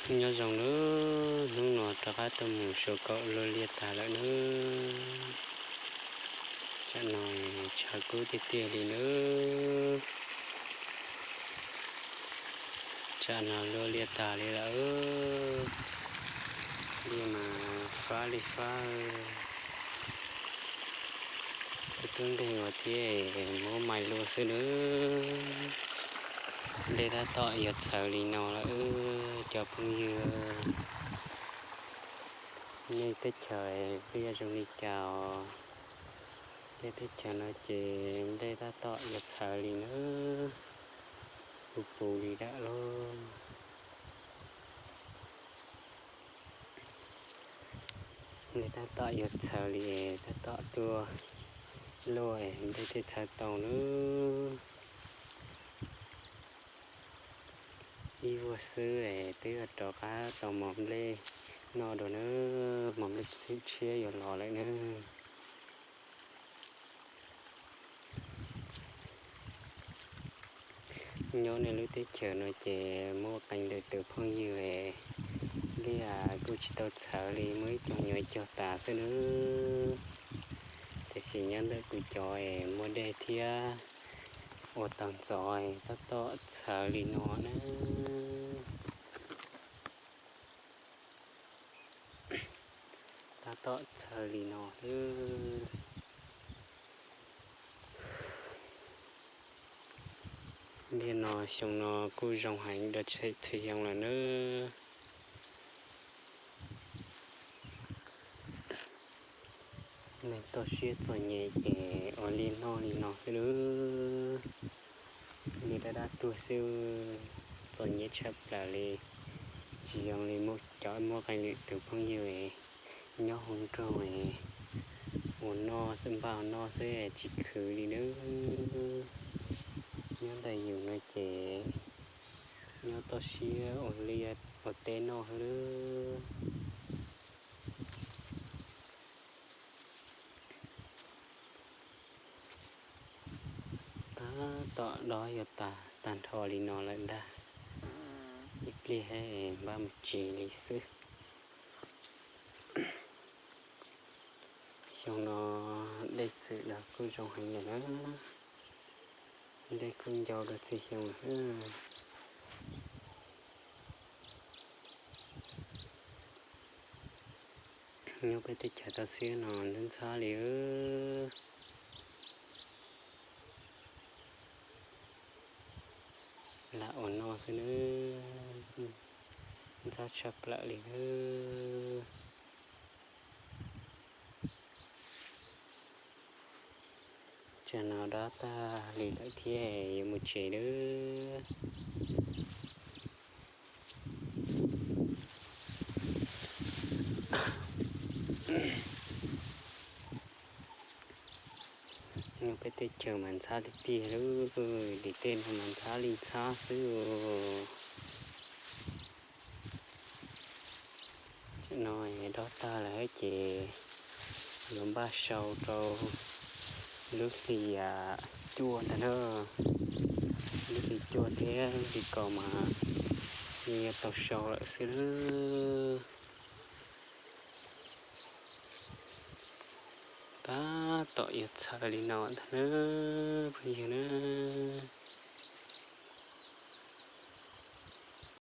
Nyob zoo nawb, hnub no rov qab tuaj mus saum kaum luaj liaj tag lawm nawb. Tsam no tshav kub tiag tiag li nawb. Tsam no luaj liaj tag li lawm. Liaj mas fab li fab. Kuv twb nkeeg ua thiab, muab mais luaj xwb nawb. Dej tab tom yuav txhawv li no lawm cov phooj ywg. Nej teb chaws liaj zoo li cas os? Peb teb chaws no ces dej tab tom yuav txhawv li nawb. Puv puv li lawm lauj. Dej tab tom yuav txhawv li, tab tom tuaj luaj es dej thiaj txhawv tau nawb. Ib vuag xwb es twb yuav rov qab tau mov nplej noj dua nawb, mov nplej tshiab yuav los lawm nawb. Nyob nej lub teb chaws no ces muaj qee lwm tus phooj ywg es liaj kuj tsis tau txhawv li, muaj ib co nyuam cog tas xwb nawb. Tiam sis nyob ntawm kuv cov es muaj dej thiab ua tau ntxov tab tom txhawv li no nawb. Tab tom txhawv li no nawb. Liaj no xyoo no kuj zoo heev dua txhia xyoo lawm nawb. Neeg toj siab txom nyem ces ua liaj noj li no xwb nawb. Liaj dab dab tuag xwb, txom nyem tshaj plaws li. Tsis zoo li muaj cov muaj qee lwm tus phooj ywg nyob hauv nroog ua noj xwb, npaj ua noj xwb tsis khwv li nawb. Nyob ntawm yus no ces nyob toj siab ua liaj ua teb noj xwb nawb. Tab tom dob yuav tag tag nrho li no lawm ntag. Ib pliag npaj mus tsev li xwb. Xyoo no dej txwm los kuj zoo heev lawm na. Dej kuj ncau dua txhia xyoo lawm. Nyob peb teb chaws toj siab no ntxhab ntxhab li. Lam ua noj xwb nawb. Ntxhab tshaj plaws li nawb. Tsam no dob tag li lawm thiab yuav mus tsev nawb. Nyob peb teb chaws mas ntxhab tiag tiag lauj, tim tej no mas ntxhab li ntxhab xwb. Tsam no dob tag lawm ces yuav npaj sau rau lub hlis cuaj ntag na. Lub hlis cuaj thiab lub hlis kaum mas yeej yuav tau sau lawm xwb nawb. Tab tom yuav txhawv li no ntag nawb phooj ywg nawb.